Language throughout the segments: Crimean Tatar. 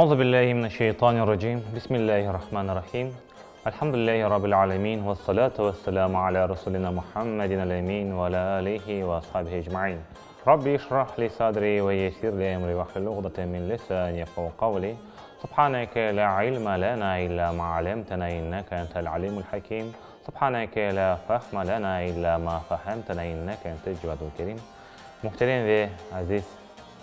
Euzu billahi mineşşeytanirracim. Bismillahirrahmanirrahim. Elhamdülillahi rabbil alemin ve salatu vesselamu ala rasulina Muhammedin el-emin ve ala alihi ve ashabihi ecmain. Rabbi işrah li sadri ve yessir li emri ve hlul uqdeten min lisani yefqahu qavli. Subhaneke la ilme lena illa ma alemtena inneke entel alimul hakim. Subhaneke la fehme lena illa ma fehemtena inneke entel cevadul kerim. Muhterem ve aziz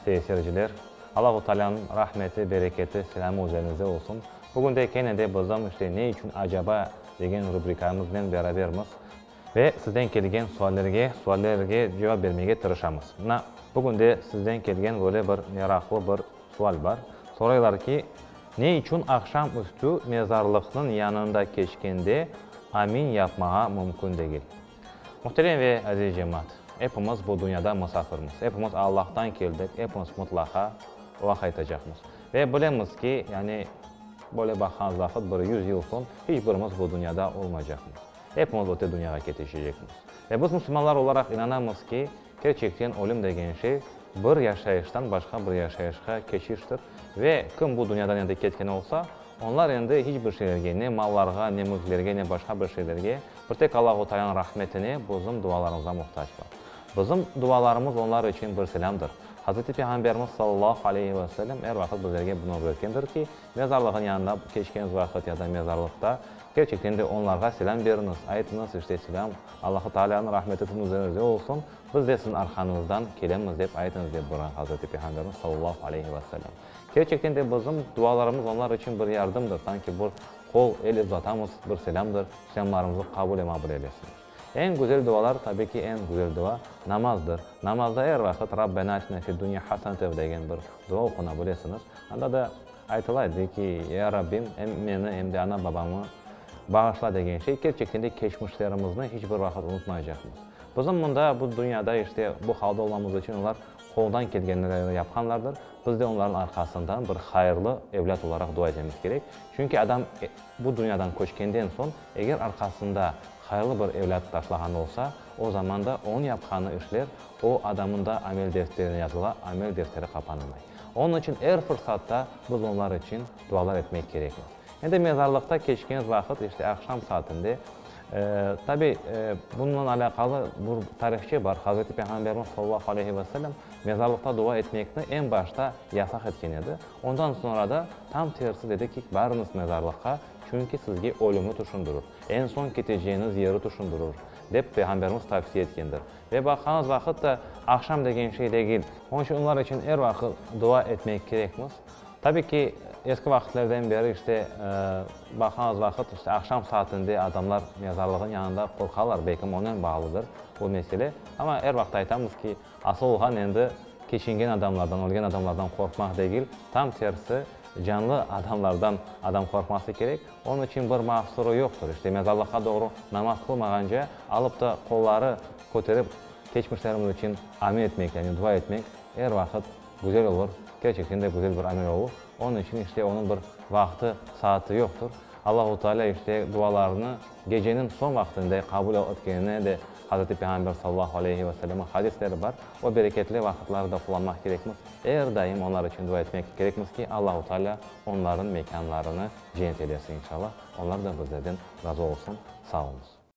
seyirciler, Allahu Taalânıñ rahmeti, bereketi, selâmı üzeriñizde olsun. Bugün de kene de bizim işte Ne içün acaba degen rubrikamıznen berabermiz ve sizden kelgen suallerge suallerge cevap bermege tırışamız. Mına, bugün de sizden kelgen böyle bir meraqlı bir sual bar. Soraylar ki, Ne içün aqşam üstü mezarlıqnıñ yanında keçkende amin yapmağa mümkün degil? Muhterem ve aziz cemaat, epimiz bu dünyada musafirmiz, epimiz Allahtan keldik, epimiz mutlaqa Oğa qaytacaqmız. Ve bilemiz ki, yani, böyle baqqan vaqıt bir yüz yıl soñ hiç birimiz bu dünyada olmaycaqmız. Epimiz öte dünyağa ketişecekmiz. Ve biz musulmanlar olaraq inanamız ki, kerçekten ölüm degen şey bir yaşayıştan başqa bir yaşayışqa keçiştir ve kim bu dünyadan endi ketken olsa, onlar endi hiç bir şeylerge, ne mallarğa, ne mülklerge, ne başqa bir şeylerge, Bir tek Allahu Taalânıñ rahmetine bizim dualarımızğa muhtaclar. Bizim dualarımız onlar içün bir selâmdır. Hazreti Peyğamberimiz sallallahu aleyhi ve sellem er vaqıt bizlerge bunı ögretkendir ki, mezarlığın yanında keçkeniz vaqıt ya da mezarlıqta kerçekten de onlarğa selâm beriñiz, aytıñız, işte selâm, Allahu Taalânıñ rahmeti siziñ üzeriñizde olsun, biz de siziñ arqañızdan kelemiz dep aytıñız dep buyurğan Hazreti Peyğamberimiz sallallahu aleyhi ve sellem. Kerçekten de bizim dualarımız onlar içün bir yardımdır, sanki bir Qol, el uzatamız, bir selâmdır, selâmlarımızı qabul ve maqbul eylesin. Eñ güzel dualar, tabiy ki, eñ güzel dua, namazdır. Namazda er vaqıt Rabbena atina fid-dunya hasanetev degen bir dua oquna bilesiñiz. Anda da aytıla, dey ki, Ya Rabbim, em meni, em de ana-babamı bağışla degen şey. Kerçekten de keçmişlerimizni hiç bir vaqıt unutmaycaqmız. Bizim mında, bu dünyada, işte, bu halda olmamız içün olar qoldan kelgenlerini yapqanlardır. Biz de onlarnıñ arqasından bir hayırlı evlât olaraq dua etmemiz kerek. Çünki adam bu dünyadan köçkenden soñ, eger arqasında hayırlı bir evlât taşlağan olsa, o zaman da onıñ yapqanı işler o adamın da amel defterine yazıla, amel defteri qapanılmay. Onıñ içün er fırsatta biz onlar içün dualar etmek kerekmiz. Endi mezarlıqta keçkeniz vaqıt, işte aqşam saatinde, tabi, bununla alâqalı bir tarihçe bar, Hazreti Peyğamberimiz sallallahu aleyhi ve sellem mezarlıqta dua etmekni eñ başta yasaq etken edi. Ondan soñra da tam tersi dedi ki, barıñız mezarlıqqa, çünki sizge ölümni tüşündirir, eñ soñ keteceğiñiz yeri tüşündirir, dep Peyğamberimiz tavsiye etkendir. Ve baqqanıñız vaqıt da aqşam degen şey degil. Onıñ içün onlar içün er vaqıt dua etmek kerekmiz. Tabi ki, eski vaqıtlerden beri işte baqqanıñız vaqıt işte aqşam saatinde adamlar mezarlığın yanında qorqalar, belkim onen bağlıdır bu mesele. Amma er vaqıt aytamız ki, Asıl olğan endi keçingen adamlardan, ölgen adamlardan qorqmaq degil, tam tersi, canlı adamlardan adam qorqması kerek. Onıñ içün bir mahsurı yoqtır. İşte, mezarlıqqa doğru namaz qılmağance, alıp da qolları köterip, keçmişlerimiz içün amin etmek, yani dua etmek er vaqıt güzel olur, kerçekten de güzel bir amel olur. Onıñ içün, işte, onıñ bir vaqtı, saatı yoqtır. Allahu Teala, işte, dualarnı geceniñ soñ vaqtında qabul etkenine de Hazreti Peyğamber sallallahu aleyhi ve sellemniñ hadisleri bar. O bereketli vaqıtları da qullanmaq kerekmiz. Er daim onlar içün dua etmek kerekmiz ki, Allahu Teala onlarnıñ mekânlarını cennet eylesin inşallah. Onlar da bizlerden razı olsun. Sağ oluñız.